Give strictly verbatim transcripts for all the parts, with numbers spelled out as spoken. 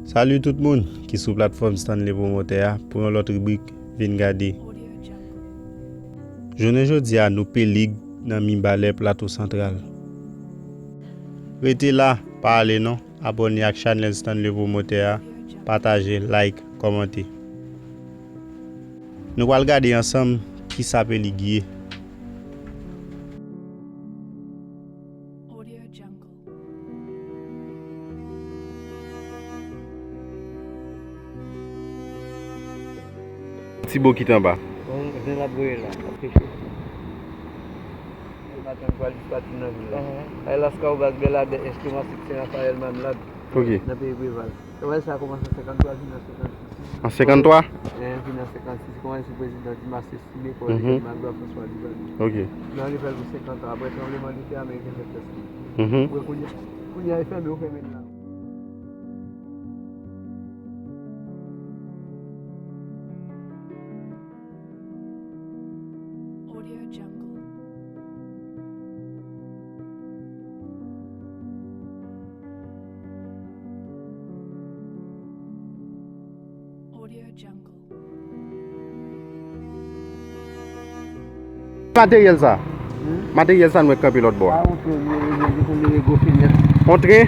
Salut tout moun ki sou platfòm Stanley Promoter a pou yon lòt ribrik Vin Gade. Jounen jodi a, nou Pelig nan mibalè Plato Santral. Rete la, pa ale non. Abòne ak chanèl Stanley Promoter a, pataje, like, kòmante. Nou pral gade ansanm kisa Pelig ye. Ti bokit anba. Bon, zen l ap voye la, ap peche. Maten, m pral jis pati nan vil la. Ay Laskawobas, Bèladè, Enstriman, Siksen, Rafayèl, Mamlad, Ok. Nan peyi Preval. Travay sa a kòmanse an senkanntwa, fini an senkannsis. An senkanntwa? Eh, fini an senkannsis, kòmanse sou prezidan Dimas Estimé, Paul Mhm. Eugène Magloire, François Duvalier. Ok. Nan li fè l pou senkant an, apre tranblemanntè ameriken fè tès li. Mhm. Kounye a, kounye a, e fèmen, yo fèmen l la. Materyèl sa? Hmm? Materyèl sa nou wè k kanpe lòt bò a. Ah, on tren, on tren.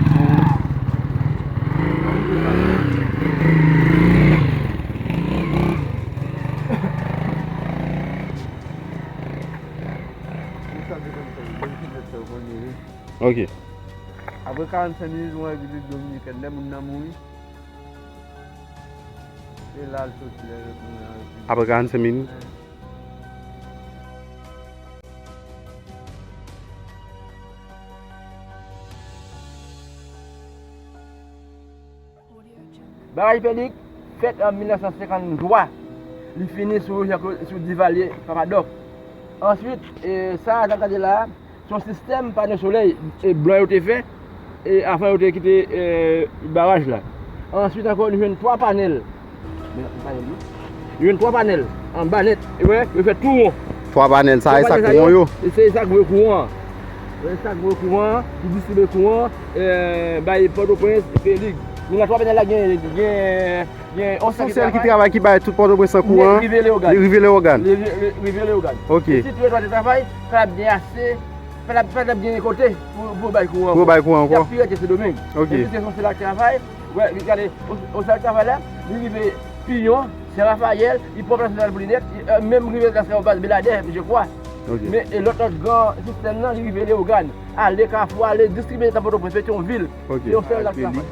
Ok. Apre karannsenk minit, mwen Repiblik Dominikèn, lè moun nan mouri, se la l soti, lè moun nan Repiblik. Apre karannsenk minit? Eh. Baraj Pelig fèt an mil nèf san senkanntwa. Li fini sou Jean Claude, sou Divalye, Papa Dòk. Answit, e, sa a n ap gade la a, se yon sistèm pano solèy, e, blan yo te fè, e, avan yo te kite, e, baraj la. Answit ankò, nou jwenn twa panèl. Men, panèl wi. Yo jwenn twa panèl anba nèt. Ou wè, yo fè tou won. Twa panèl sa, e sa k pou won yo? E se sa k voye kouran an. E sa k voye kouran an, ki distribye kouran an, e, bay Pòtoprens, Pelig. Men nan twa panèl la, gen, gen, gen yon sèl ki travay. Se yon sèl ki travay ki bay tout Pòtoprens lan kouran an, li rive Leyogàn. Li rive Leyogàn. Li ri-, ri-, rive Leyogàn. Ok. E si tou lè twa te travay, pa t ap gen ase, pa t ap, pa t ap gen kote pou, pou bay kouran ankò. Pou bay kouran ankò. Y ap pi rete Sendomeng. Ok. Men piske se yon sèl la k travay, Wè, gade, o, o sèl travay la, li rive Pinyon, Sen Rafayèl, li pran plas Nasyonal Polinèt, li, e, menm rive Laskawobas, Bèladè, je crois. Ok. Men, e, lòt, lòt gran sistèm nan, li rive Leyogàn, ale Kafou, ale distribye nan Pòtoprens, Petyonvil. Ok. Se yon sèl la k travay.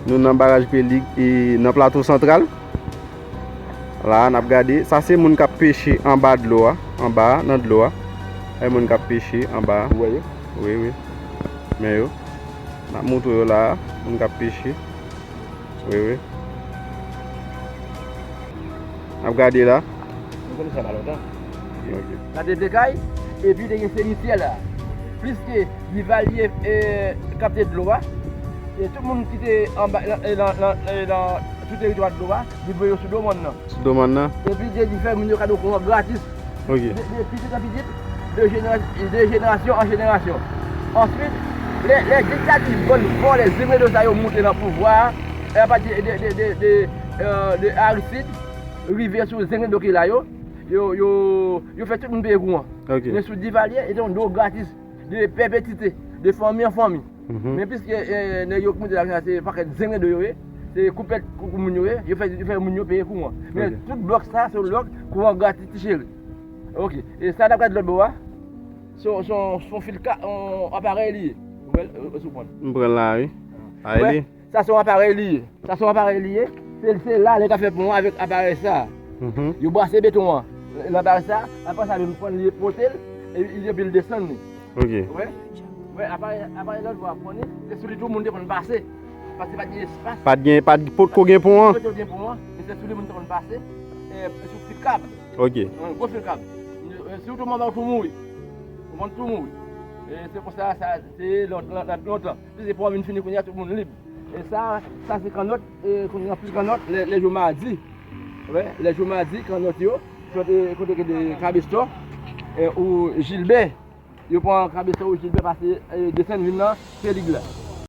Nou nan baraj Pelig, e, nan Plato Santral. La, n ap gade. Sa se moun k ap peche anba dlo a. Anba a, nan dlo a. E moun k ap peche anba a. Ou wè yo? Wi, wi. Men yo. N ap montre yo la a. Moun k ap peche. Wi, wi. N ap gade la. Nou konn sa pa lontan. Ok. La te vle kay, epi te gen semityè la. Pliske Divalye, e, kapte dlo a, e tout moun ki te anba, nan, e, nan, nan, e, nan, sou teritwa dlo a, li voye yo sou do mòn nan. Sou do mòn nan? Epi Jezi fè moun yo kado kouran gratis. Ok. De, de pitit an pitit, de jenera-, de jenerasyon an jenerasyon. Answit, lè, lè diktativ bann vòlè zenglendo sa yo moute nan pouvwa a, e apati de, de, de, de, e, de Aristide, rive sou zenglendo ki la yo, yo, yo, yo fè tout moun peye kouran. Ok. Men sou Divalye, e te yon dlo gratis, de pèpetite, de fanmi an fanmi. Mhm. Men piske, e, nèg yo k moute la, se pakèt zenglendo yo ye, se koupèt koukou moun yo ye, yo fè, yo fè moun yo peye kouran. Men tout blòk sa, se yon blòk kouran gratis, ti cheri. Ok. E sa n ap gade lòt bò a, se, se, se yon fil ka, yon aparèy li ye. Ou wè l, ou, ou sou pon. M pran l la, wi. A, li. Sa se yon aparèy li ye. Sa se yon aparèy li ye. Se, se la nèg ka fè pon an avèk aparèy sa. Mhm. Yo brase beton an. Nan aparèy sa, apre sa, yo pran li pote l, e, epi l desann li. Ok. Wè. Wè, aparèy, aparèy lòt bò a pran li, se sou li tou moun te konn pase. Paske pa t gen espas. Pa t gen, pa t potko gen pon an. Potko gen pon an, e se sou li moun te konn pase. E, sou fil kab. Ok. Yon gwo fil kab. E, si w tonbe anba, ou tou mouri. Ou konn tou mouri. E se konsa, sa, se lòn-, lòn-, lontan. Piske pon an vin fini kounye a, tout moun lib. E sa, sa se kannòt, e, kounye a plis kannòt, lè, lè jou madi. Wè, lè jou madi, kannòt yo, kote, kote ki de Kabestò, e, ou Jilbè. Yo pran Kabestò ou Jilbè pase, e, desann vin nan Pelig la.